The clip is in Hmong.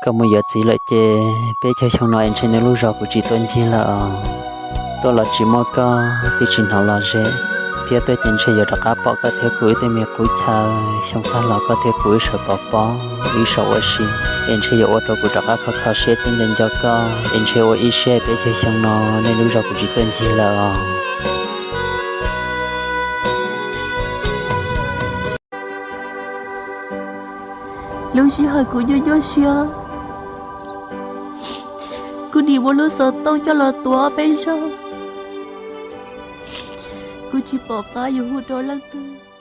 Koj mus yuav txiv lawm ces peb caug xyoo no es ntshe nej lub zos kuv tsis tuaj ncig lawm os. Tuaj los tsis muaj koj, twb tsis hnov los ze, thiab tuaj ces ntshe yuav rov qab pom koj thiab kuv ib tug me qub chaw. Xyoo tag los koj thiab kuv wb sawv pov pob, wb sawv ua si, es ntshe yuav ua rau kuv rov qab kho kho siab thiab nco nco koj, es ntshe ua ib siab peb caug xyoo no nej lub zos kuv tsis tuaj ncig lawm os. Lub sij hawm kuv nyuaj nyuaj siab, kuv nim muab lub xov tooj coj los tuav peb zaug, kuv tsis pom qab yuav hu rau leej twg.